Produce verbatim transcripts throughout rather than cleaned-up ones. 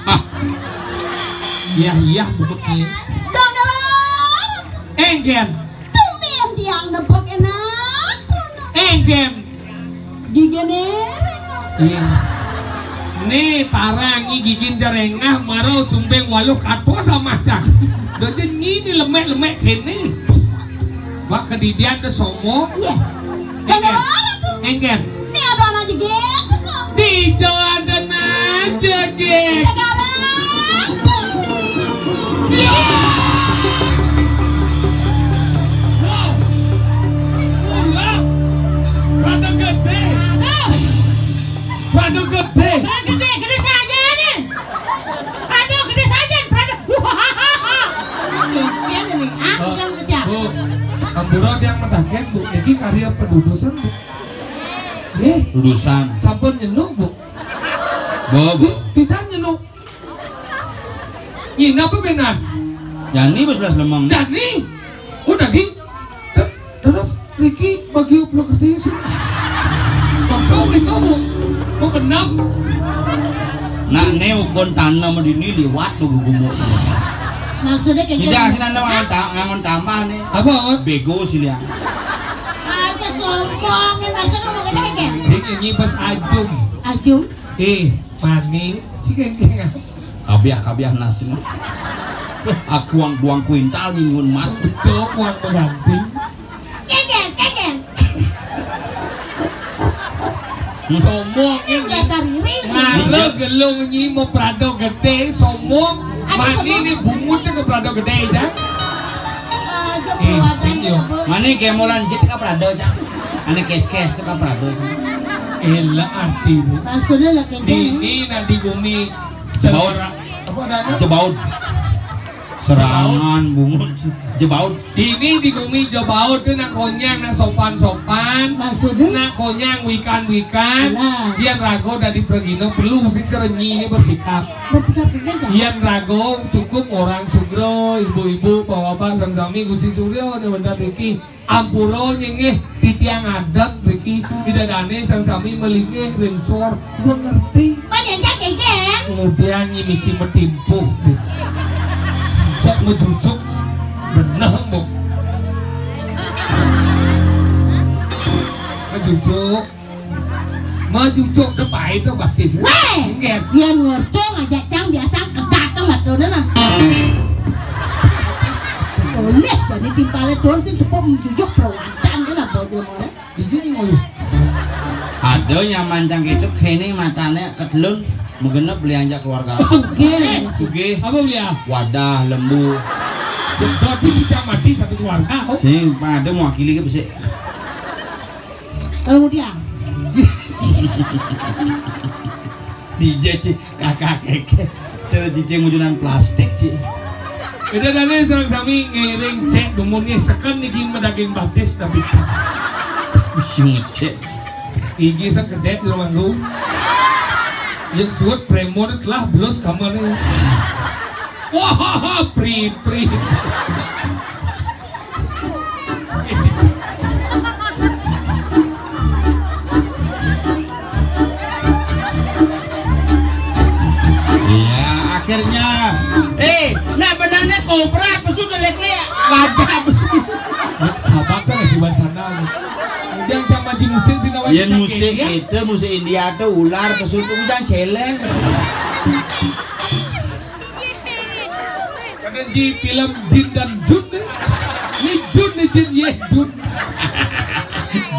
Ah. Yah, yah, bebek ni. Dong, dong. Engken. Tumben tiang nebak enak. Engken. Gigi nereng. Iya. Nih, tarang ni gigin jerengah, maro sumbeng waluh kato sama cak. Dojen ni, ni lemek-lemek kene. Wah, kedidian de somo. Iya. Engken. Mana orang tuh? Engken. Ini ada anak jeget tuh kok. Di jalan dan aja, Gek. Sekarang. Iya. Wow. Ulah. Rada gede. Aduh. Rada gede. Rada gede, gede saja nih. Aduh, gede saja, Prado. Geger ini, ah, Bu, udah ke siapa? Bu, ampura yang mendakek, Bu. Niki karya pedudusan, Bu. Eh, Dudusan. Sampun nyenuk, Bu. Bu, Bu. Ih, pidan nyenuk. Nginep apa benar? Jani, Bu, sebelas lemeng. Jani? Udah di. Te-, terus Riki bagi upload kertas sih. Waktu itu mau, mau kenam. Nak ne ukon tanam di ini liwat tuh gumuk. Maksudnya kayak Tidak, gimana? Sih, nanti ngangon ta-, ngangon tambah nih. Apa, Ot? Bego sih, liang. Aja sombong, yang maksudnya mau ngomong kayak gini. Sing ini pas ajum. Ajum? Eh, mani. Sih kayak gini. Kabiah-kabiah nasi mah. Aku uang dua kuintal mingguan mah. Cok, uang pengganti. Keken, keken. Sombong ini. Dasar iri. Ngalo gelung nyi mau Prado gede, sombong. Aku mani sombong. Ini bungut ke Prado gede, Jang. Eh, jok. Eh, keluarga sing, yo. Bos. Mani kemolan jit ke Prado, Jang. Ane kes-kes ke Prado, Jang. Elah arti, Bu. Maksudnya lah, keken. Di, ini nak di bumi Sebaut. Seorang, apa namanya? Jebaut. Serangan bungut. Jebaut. Ini di bumi Jebaut tuh nak konyang, nak sopan-sopan. Maksudnya? Nak konyang wikan-wikan. Jelas. Yang rago dari pergino perlu sih kerenyi ini bersikap. Bersikap gimana, Cak? Yang rago cukup orang sugro, ibu-ibu, bapak-bapak, sami-sami, Gusti Suryo, nih bentar Riki. Ampura nyengeh titiang adat riki, ida dane sami-sami melingeh ring sor, gua ngerti. Pan diajak, Geng? Kemudian nyi misi metimpuh, Bik. Sok mejujuk, beneh, Buk. Mejujuk. Maju cok depai to baptis. Weh! Nggih. Yen ngorto ngajak cang biasa kedateng wadone nah. Oleh jane timpale don sing tepuk menjujuk perwatan ke lah bocil more. Dijui ngoyo. Ada nyaman cang itu kene matane kedelun menggenep beli anjak keluarga. Sugih. Sugih. Apa beli ya? Wadah, lembu. Dodi bisa mati satu keluarga, oh. Sing pada mewakili ke besik. Kalau dia. Di J C kakak keke. Cara cicing ujunan plastik, Ci. Beda dane sareng sami ngiring cek dumunnya seken niki medaging batis tapi. Wis ngecek. Gigi sekedek di rumahku. Yang suwet premon telah belus kamarnya. Wah, pri, pri. Iya, akhirnya. Eh, nak benane kobra, pesu delek ni gajah, pesu. Ya, sabar kan, suban sana. Yang sama ji musik sih, nawan Yen cakek, musik ya? Itu, musik India tuh ular, pesu tuh udah celeng. Kadang ji film Jin dan Jun ni. Ni Jun ni Jin, ye Jun.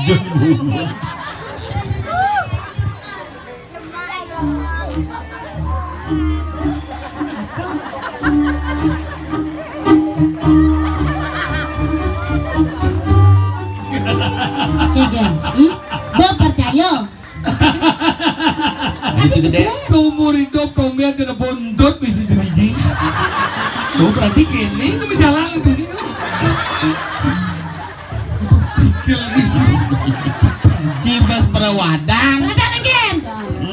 Jun Bungus. Oke, geng. Hmm? Gua percaya. Itu gede. Seumur hidup tombian cenah bondot bisi jeriji. Tuh berarti kene itu berjalan itu nih. Pikir bisi. Cibes perawadan. Ada lagi.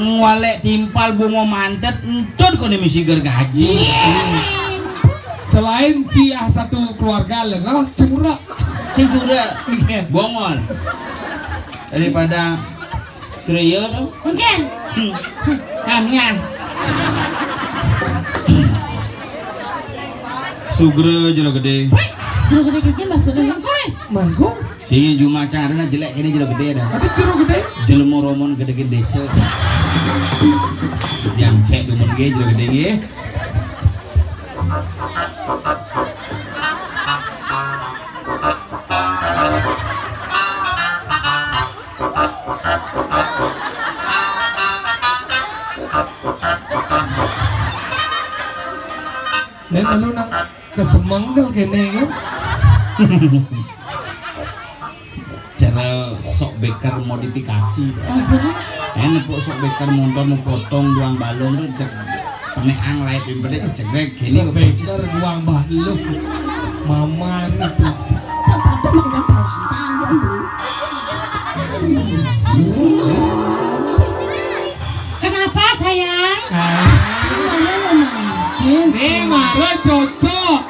Ngwalek timpal bungo mantet, entut kone misi gergaji. Iya. Selain ciah satu keluarga lengah, cemurah. Cemurah. Iya. Bongol. Daripada Kriya to? Mungkin. Hmm. Kamian. Sugra Jero Gedé. Jero Gedé iki maksudnya? Manggung. Sing jumacang ada jelek ini Jero Gedé dah. Tapi Jero Gedé? Jelema roman gedé désa. Yang cek dumun nggih Jero Gedé nggih. Nek anu nang kesemengkel kene kan. Cara sok beker modifikasi. Maksudnya? Eh, nepuk sok beker montor mau potong doang balon tuh cek peneang lai pimpede cegrek gini. Sok beker doang balon. Maman itu. Cepat tuh makanya potong ya, Bu. Kenapa sayang? Ah. Nih, mara cocok.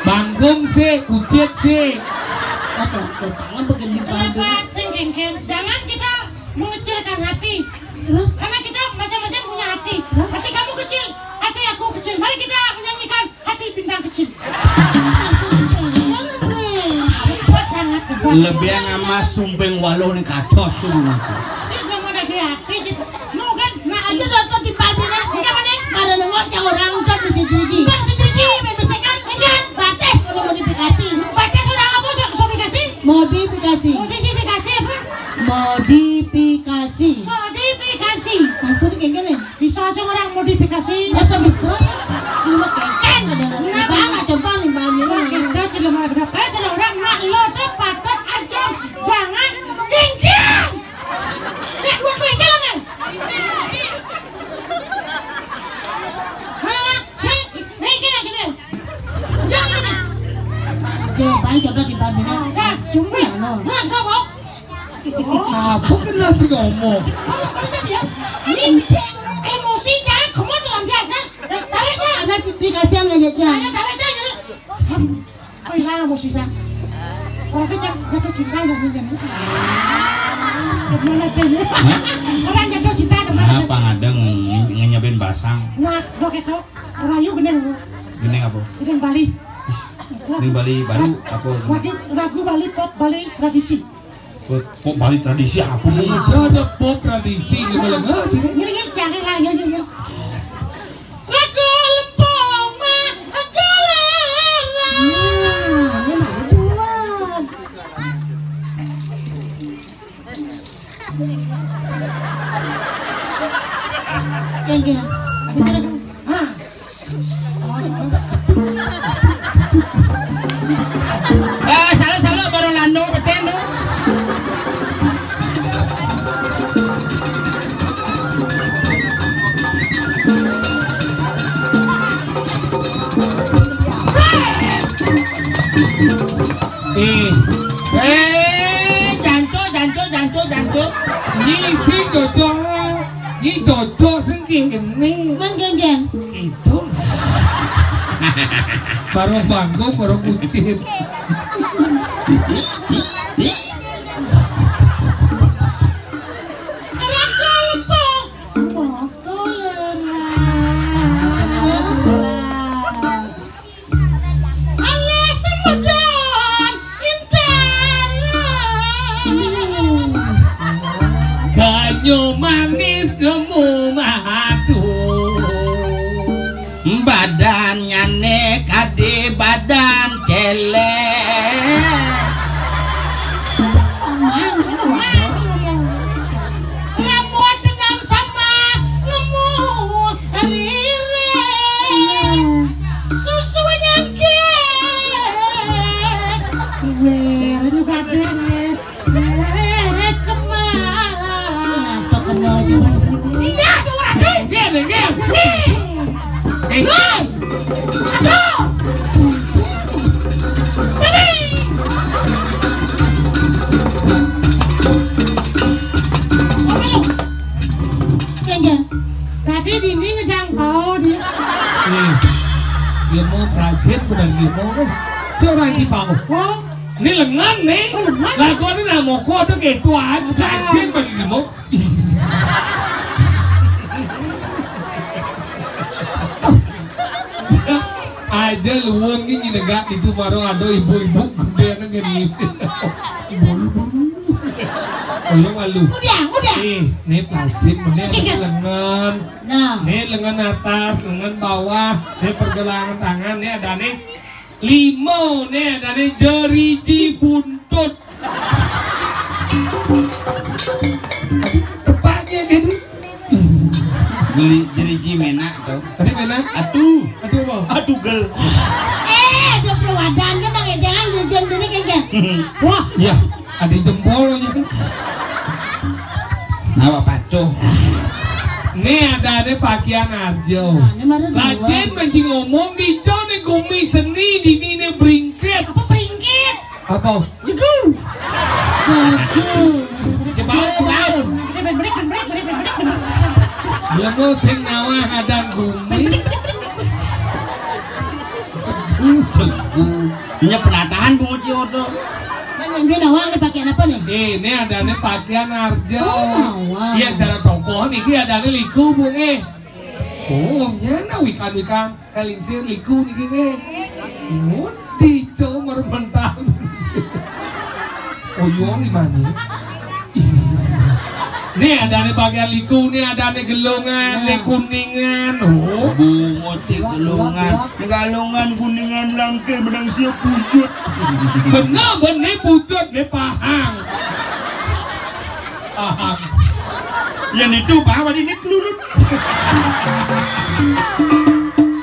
Banggum sih, kucit sih. Apa? Apa begini Kenapa sing kengken? Jangan kita mengecilkan hati. Terus? Karena kita masing-masing punya hati. Terus? Hati kamu kecil, hati aku kecil. Mari kita menyanyikan hati bintang kecil. Maksudnya, jangan, Bre. Apa sangat hebat. Lebih yang amas sumping waluh ning kados tuh. Sing kamu ada di hati gitu. Lu kan, nah, aja nonton di Palmera. Enggak, mana? Ada nengok yang orang udah bisa cuci. Udah bisa cuci. Bisa kan? Enggak. Batis kalau modifikasi. Batis orang apa sih? Modifikasi? Modifikasi. Modifikasi apa? Modifikasi. Modifikasi. Maksudnya kayak gini? Bisa sih orang modifikasi. Apa bisa ya? Lu mah keken ada orang. Kenapa? Apa coba nih, Bang? Kita sudah mau berapa? Sudah orang nak lo tuh patut aja. Jangan kengken. Nek duit kowe iki lho, Neng. Halo, Neng. Nek, nek iki lho, gini. Ya, gini. Coba coba di Bambina. Nah, cuma ya, no. Nah, kenapa? Apa kena sih ngomong? Ini emosinya, kamu tuh biasa. Tarik, ya. Karena dikasihan aja, Cang. Saya tarik, ya, gini. Kowe ora mesti sak. Ora kecak jatuh cinta ya minjem. Gimana sih? Orang jatuh cinta teman. Apa ngadeng nge- ngenyebin basang? Nah, lo ketok. Rayu gendeng. Gendeng apa? Gendeng Bali. Ini Bali baru apa? Lagu, lagu Bali pop, Bali tradisi. Kok, kok Bali tradisi apa mau ngejar? Ada pop tradisi gitu loh. Nah, sini. Ini kan jangan lah, ya, ya, ya. Lagu lempung mah, lagu lerang. Nah, ini mah buat. Geng, geng. Bicara, geng. Ah. Eh, salah, salah, baru landung beten tuh. Eh, jancu, jancu, jancu, jancu. Ini sih cocok. Ini cocok sing kene. Men geng-geng. Itu. Baru bangun, baru kucing. Alah semedon intara. Ganyo manis gemu mahadu. Badannya ne kade badan celek. Rambut dengan sama nemu rire. Susu nyangkit. Wer juga deh. Eh, kemana? Apa kena aja? Iya, tuh, Ratu. Nggih, nggih. Nggih. Aduh. Nggih, nggih. Tadi dinding ngejangkau di. Nih, dia mau rajin benar dia mau. Seorang Cipau. Oh. Ini lengan nih. Oh, lengan. Lagu ini nah moko tuh kayak tuan. Rajin bagi dia mau. Aja luwung ki nginegak ditu maro ada ibu-ibu gedé ngene. Bulu-bulu. Ayo malu. Udah, udah. Eh, né plastik meneh. Sik, ya. Lengan. Nah. Né lengan atas, lengan bawah, né pergelangan tangan, né adané lima, né adané jeriji buntut. Tepaknya gitu. Beli jeriji menak tuh. Tadi menak? Aduh. Aduh, apa? Aduh, gel. Eh, dua puluh wadan kan, Bang, jangan jujur dulu, kan, kan? Wah, ya, ada jempolnya. Nawa pacuh. Né adané pakaian arjo. Nah, ini baru dua. Lajén manci ngomong di jone gumi seni dini né bringkit. Apa bringkit? Apa? Jegu. Jegu. Jebak daun. Dia mau sing nawah adan gumi. Jegu. Ini penatahan bungut oto. Kan yang dia nawang nih pakaian apa nih? Eh, ini adané pakaian arjo. Oh, nawang. Iya, cara tokoh niki adané liku, Bung, eh. Oh, nyana wikan-wikan. Kalingsir liku niki nggih. Mudi cuma mental. Oyong gimana? Né adané bagian liku, né adané gelungan, né kuningan. Oh. Bungut sih gelungan. Né gelungan kuningan langkir benang siap pujut. Bener, bener pujut, né pahang. Pahang. Yang itu pahang, ini kelulut.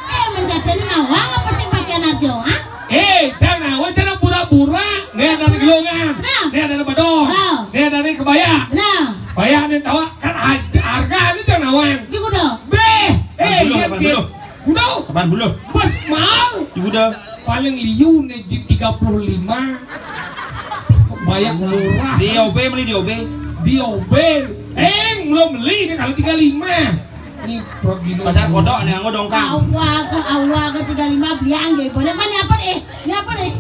Eh, menjadi nawang apa sih pakaian arjo, ha? Eh, jangan nawang, jangan pura-pura. Né adané gelungan. Nah. Né adané badong. Nah. Né adané kebaya. Nah. Kebaya né tawa kan harga ini jangan nawang. Juga dong. Beh, eh, kapan buluh, iya, kapan buluh? Udah. Kapan buluh? Pas mal. Juga dong. Paling liu né ji tiga puluh lima. Kebaya murah. Di O B beli di O B. Di O B. Eh, belum beli né kalau tiga lima. Ini pergi pasar kodok né anggo dongkang. Awal ke awal ke tiga lima biang ya. Banyak mana apa nih? Ini apa nih?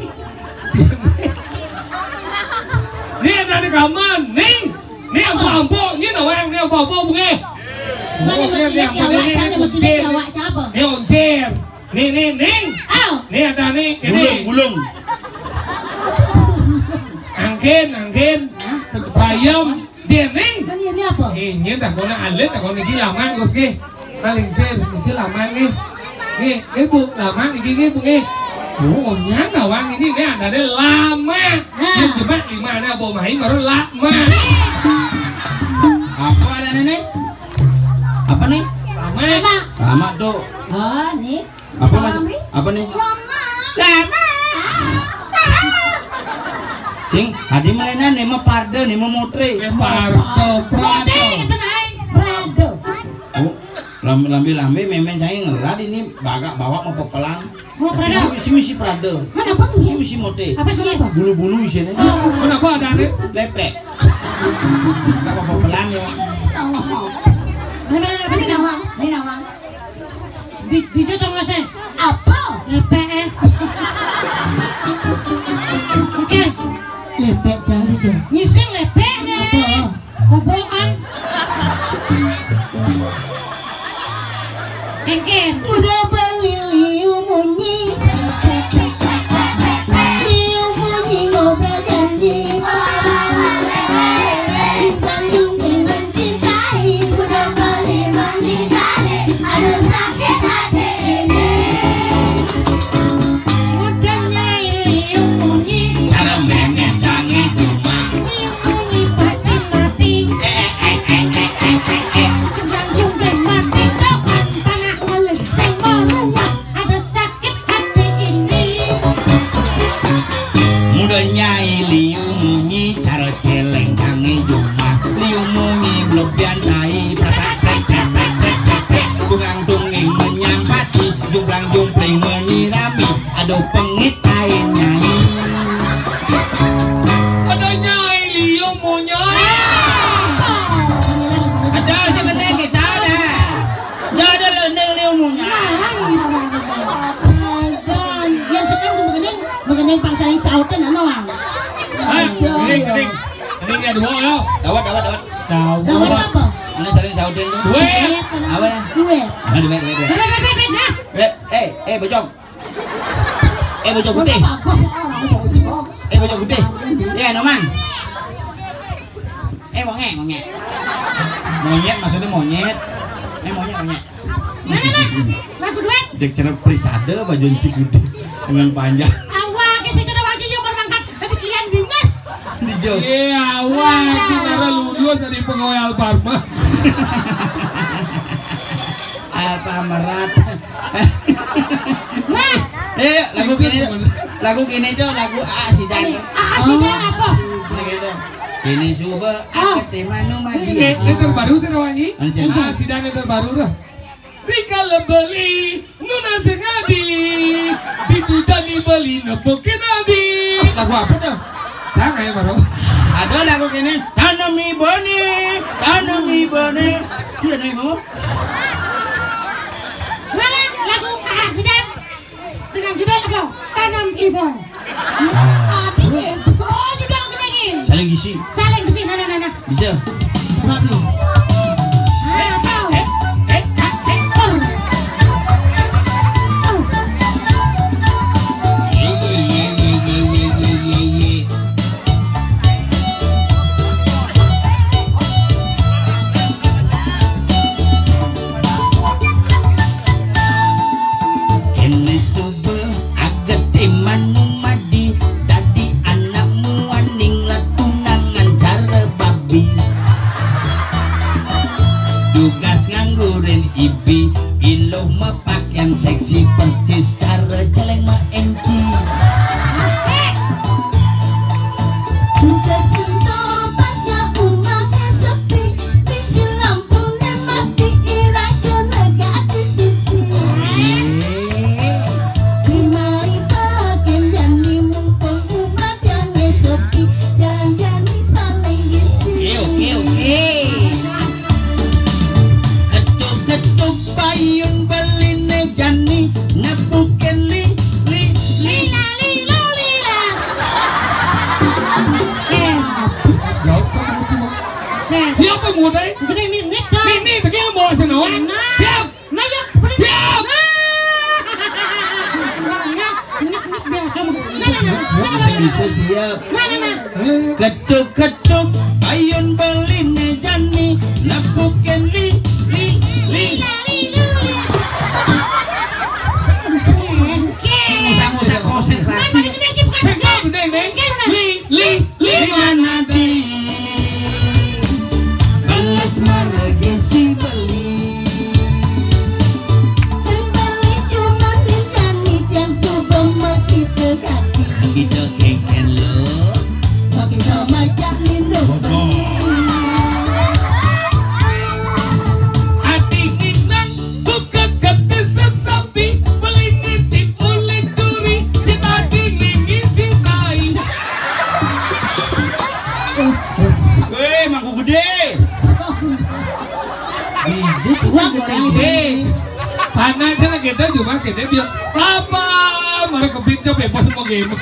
Né adané kaman, nih. Né ambo-ambo, ini nawang, né ambo-ambo bunge. Mana betul ya, awak, cara betul ya, awak, cara apa? Né oncér. Né, né, ning. Au. Né adané kéné. Gulung, gulung. Angkin, angkin. Hah? Bayam. Jén, ning. Ini, ini apa? Eh, ini tak kena alit, tak kena gila, Mang, Gus, nggih. Paling sir, niki lama nggih. Nggih, nggih, Bu, lama niki nggih, Bu, nggih. Oh, nyana wang ini, ini adané lama. Nah. Yang jemak lima, ada Bu Mai baru lama. Apa ada ini? Apa nih? Lama. Lama. Lama tuh. Oh, nih. Apa nih? Lama. Apa nih? Lama. Lama. Sing, tadi mainan nih mah parde, nih mah mutre. Eh, parde, parde. Mutre, apa nih? Parde. Oh. Lambe-lambe mémén cai ngelad ini bagak bawak mau pepelang. Oh, Prada. Tapi si misi Prada. Mana apa sih? Si misi mote. Apa sih? Bulu-bulu isinya. Kenapa ada aneh? Lepek. Enggak apa pepelang ya. Mana apa ini sih? Nawang, ini nawang. Di di situ nggak sih? Apa? Lepek eh. Oke. Lepek cari aja. Ngising lepek nih. Apa? Kobokan. Engken. Udah beli liu munyi. Liu munyi ngobrol janji. Bintang dungil mencintai. Udah beli mencintai. Aduh sakit hati ini. Udah nyai liu munyi. Cara mémén tangi cuma. Liu munyi pasti mati. Muda nyai liu munyi, cara céléng tangi jumah. Liu munyi blobian tai, bungang tunging menyang pati, jumplang jumpling menyirami. Aduh pengit tai nyai. Ada nyai liu munyi. Ada si bening kita ada. Ya ada lendeng liu munyi. Ajan, yang sekarang tuh begening, begening pang saling sautan anu, Wang. Hah? Bening, bening. Bening ya dua ya. Dawat, dawat, dawat. Dawat. Dawat apa? Ini saling sautan tuh. Duit. Apa? Duit. Ada duit, duit, duit. Duit, duit, duit, duit, nah. Duit. Eh, eh, bocong. Eh, bocah putih. Bagus ya, orang bocah. Eh, bocah putih. Ya, Noman. Eh, monyet, monyet. Monyet, maksudnya monyet. Eh, monyet, monyet. Mana, Mak? Lagu duet. Cek cara prisade baju si putih dengan panjang. Awak, saya cara wajah yang berangkat. Tapi kalian bingung. Di jauh. Iya, awak. Cinara lulus dari pegawai Alfarma. Alfamarat. Wah. Eh, lagu gini, lagu gini tuh, lagu A Sidan. A Sidan apa? Ini coba, aku temanu mandi. Ini, ini terbaru sih, Rawangi. Anjir. A Sidan yang terbaru dah. Rika lebeli, nuna sengadi. Ditu jani beli nepokin adi. Lagu apa tuh? Sangai, Bro. Ada lagu gini, tanami bone, tanami bone. Sudah nih, Mama. Mana lagu A Sidan dengan judul apa? Tanam Ibon. Ah. Oh, judul lagu lagi. Saling gisi. Saling gisi, nah, nah, nah, nah. Bisa. Coba dulu. Ah, tahu. Kene suba agete manu madi, dadi anak muaning latunangan cara babi. Tugas nganggurin ibi, iluh mepakaian seksi percis cara celeng ma M C. Tugas ento pas nya umahne sepi, bisi lampune mati, ira kena gati sisi. Simai paken jani mumpung umah tiange sepi, jalan jani saling gisi. Oke, oke, oke. Ketuk-ketuk payun beline jani, nepukin li, li, li. Lila, lilo, lila. Eh. Jawab sama cuma. Eh. Siapa muda? Gede mit, mit, dah. Mit, mit, begini mau senawang. Nah. Siap. Nah, ya, bener. Siap. Nah. Nah, nah, nah, biasa. Nah, nah, nah. Bisa, bisa, siap. Nah, nah, nah. Ketuk-ketuk payun beline jani, nepukin li, li, li. Lila, lila. Oke. Musa-musa konsentrasi. Nah, nah, nah, nah, nah. Sengkak, Deng, Deng. Oke, nah. Li, li, li mana, Deng? Belas marga si beli. Beli cuma ningkani yang suba makita gati. Kita keken lo. Makita majak lindung beli. Ati nginang buka kata sesapi, beli nitip oleh duri, cita dini ngisi tai. Weh, mangku gede. Gede cuma gede. Hei, panas sana gede cuma gede dia. Apa? Mara kepinco bebas mau game.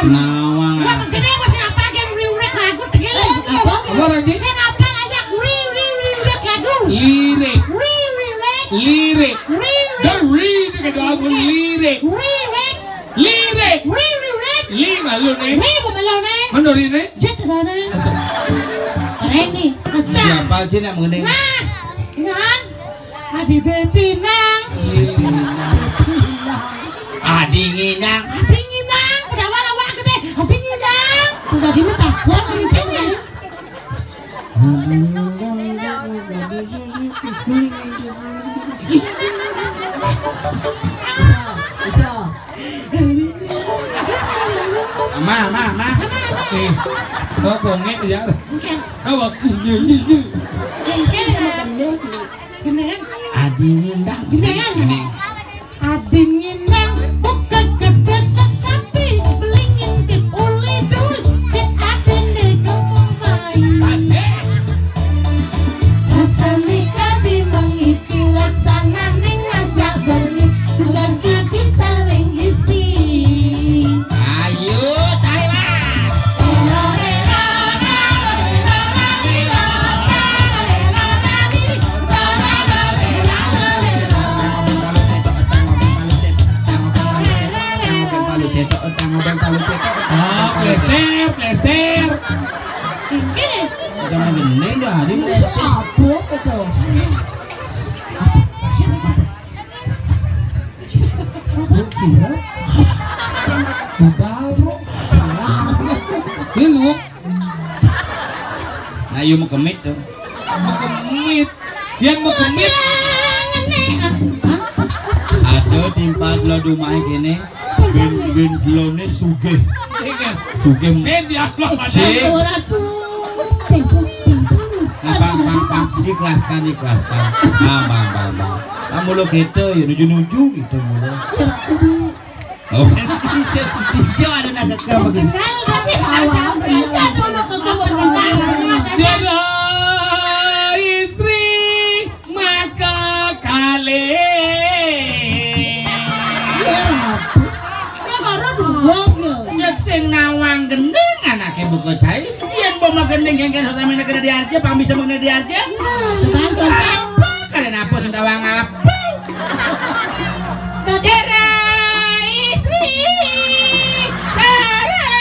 Nawang. Wah, gede masih apa game uri-urek lagu tegel. Apa lagi? Saya apa layak uri-uri-urek lagu. Lirik. Uri-urek. Lirik. Uri-urek. The re itu kedua aku lirik. Uri-urek. Lirik. Uri-urek. Li malu nih. Uri malu nih. Menurut ini? Jet mana? Reni. Siapa sih nak mengenai? Nah, ngan. Adi Bepinang. Adi Nginang. Adi Nginang. Pada awal awak gede. Adi Nginang. Sudah dulu takut hari ini. Bisa, bisa. Ma, ma, ma. Eh, mau bongek ya. Awak ini, ini, ini. Adi Nginang. Gini. Adi Nginang, buka kertas sesapi, beli ngintip oleh dulu, cek ada nih kamu main. Asik. Rasane kadi mengipi, laksanane ngajak beli, tugas kadi saling isi. Ayo, tarik, Mas. Sirup. Budal, Bro. Salah. Ini lu. Nah, yuk mekemit tuh. Mekemit. Dia mekemit. Ada timpal lo di rumah ini. Bin bin delone sugih. Sugih. Sik. Ora tuh. Nah, Bang, Bang, Bang, ikhlaskan, ikhlaskan. Bang, Bang, Bang, Bang. Kamu lo gitu ya, nuju-nuju gitu mulu. Oh, bisa, bisa ada nak kekal begitu. Kenal, tapi awal, iya, iya. Ada nak kekal begitu. Tiada istri maka kalih. Ya, rapi. Ya, baru dua, ya. Cek sing nawang gending anake buka cai. Yen mbok magending kengken sotamene kena diarje, pang bisa mengene diarje. Nah, betul. Apa? Kalian apa sing tawang apa? Dera istri sareng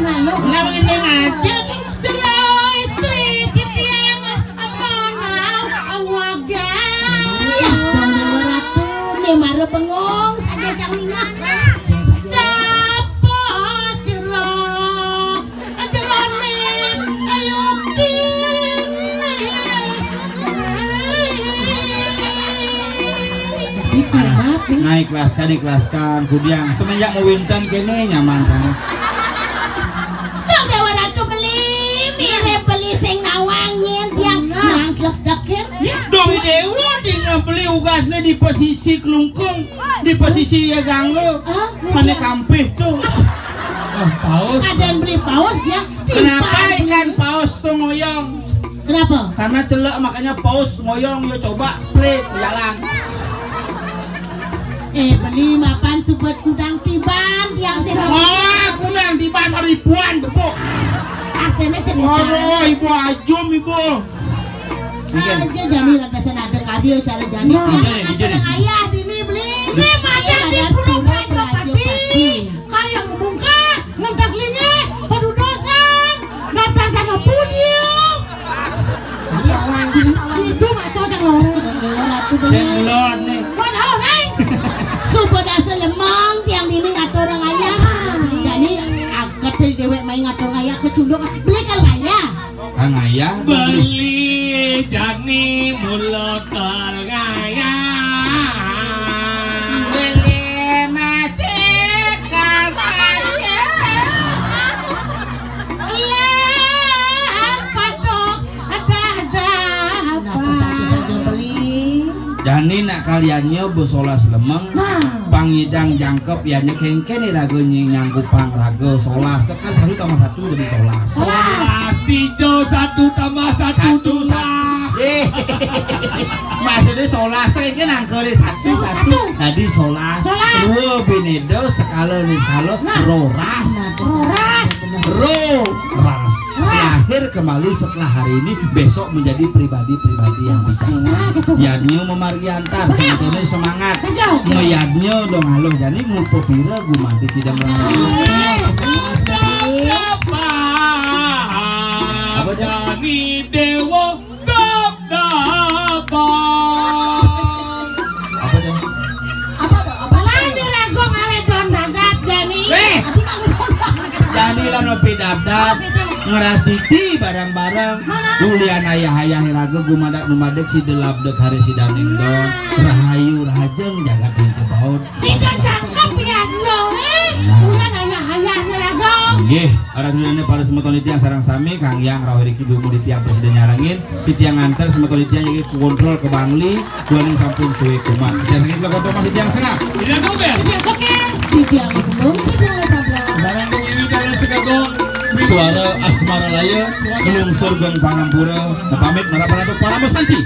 anak. Nah, mending aja. Dera istri titiang amonau awaga. Ya, Ratu, ne mara bengong saja cang mingah. Sapa sira? Jerone ayo dine. Nah, ikhlaskan, ikhlaskan, kudiang. Semenjak mau winten kene nyaman sana. Dong Dewa Ratu beli, mirip beli sing nawangin dia. Nah. Nang dlek-dleken. Dong Dewa di beli ugasne di pesisi kelungkung, di pesisi ya ganggu. Hah? Mana kampih tuh? Ah, paus. Kadang beli paus dia. Kenapa ikan paus tuh ngoyong? Kenapa? Karena celek, makanya paus ngoyong. Yo coba, play, jalan. Eh, beli mapan subet kudang tiban tiang sing. Wah, kudang tiban ribuan tepuk. Artinya cerita. Waduh, ibu ajum, ibu. Aja jani lantasan ada karya cara jani. Nah, ya, jani, jani. Ayah dini beli. Ini mata di pura pura padi. Karya ngebungkah, ngentak linge, padudosan, daftar dana pudiu. Iya, orang gini. Itu mah cocok loh. Aku beli. Delon nih. Waduh, neng. Suba dasa lemang tiang dini ngatur ayah. Jadi, aku tadi dewek main ngatur ayah kecunduk. Beli kalau ayah. Kang Ayah, beli jani mula kal ngayah. Beli masih kal ngayah. Lan patok ada-ada apa? Kenapa satu saja beli? Jani nak kaliannya besolas lemeng. Nah. Pangidang jangkep, ya, nyekengken iraga nyi-, nyangkupang raga solas. Tekan satu tambah satu jadi solas. Solas. Solas, tiga, satu tambah satu, satu, dua. Satu. Eh. Maksudnya solas, tekan angka dari satu, satu, satu. Tadi solas. Solas. Dua binedo, sekala ni sekala, nah. Roras. Nah, roras. Roras. Lahir kembali setelah hari ini, besok menjadi pribadi-pribadi yang bisa. Yadnya memargi antar, sebetulnya semangat. Meyadnya dong halo, jadi ngupa pira gumadi sidang. Apa dia? Dewa. Dap, dap, dap. Apa dia? Apa tuh? Apa tuh? Lan iraga ngalih don dadak jani. Eh. Jani lan nepi dap-dap. Oh, gitu. Ngrastiti bareng-bareng. Mana? Ulian ayah-ayah iraga gumadak-gumadik sida labda kari sidaning don. Nah. Rahayu rahajeng jagat ring kebaud. Sida cakep ya, lo, eh. Nah. Ulian ayah-ayah iraga. Nggih, aradunane para semeton titiang sareng sami, Kang Yang rawuh riki dumun titiang prasida nyarengin, titiang nganter semeton titiang niki kontrol ke Bangli, duaning sampun suwe kumat. Titiang sakit lekoto masih titiang sengak. Tidak gober. Tidak soker. Tidak ngomong, tidak sabar. Barang dong ini dalam segagong. Suara asmara laya, melungsur gong pangampura, pamit marapan atur para mesanti.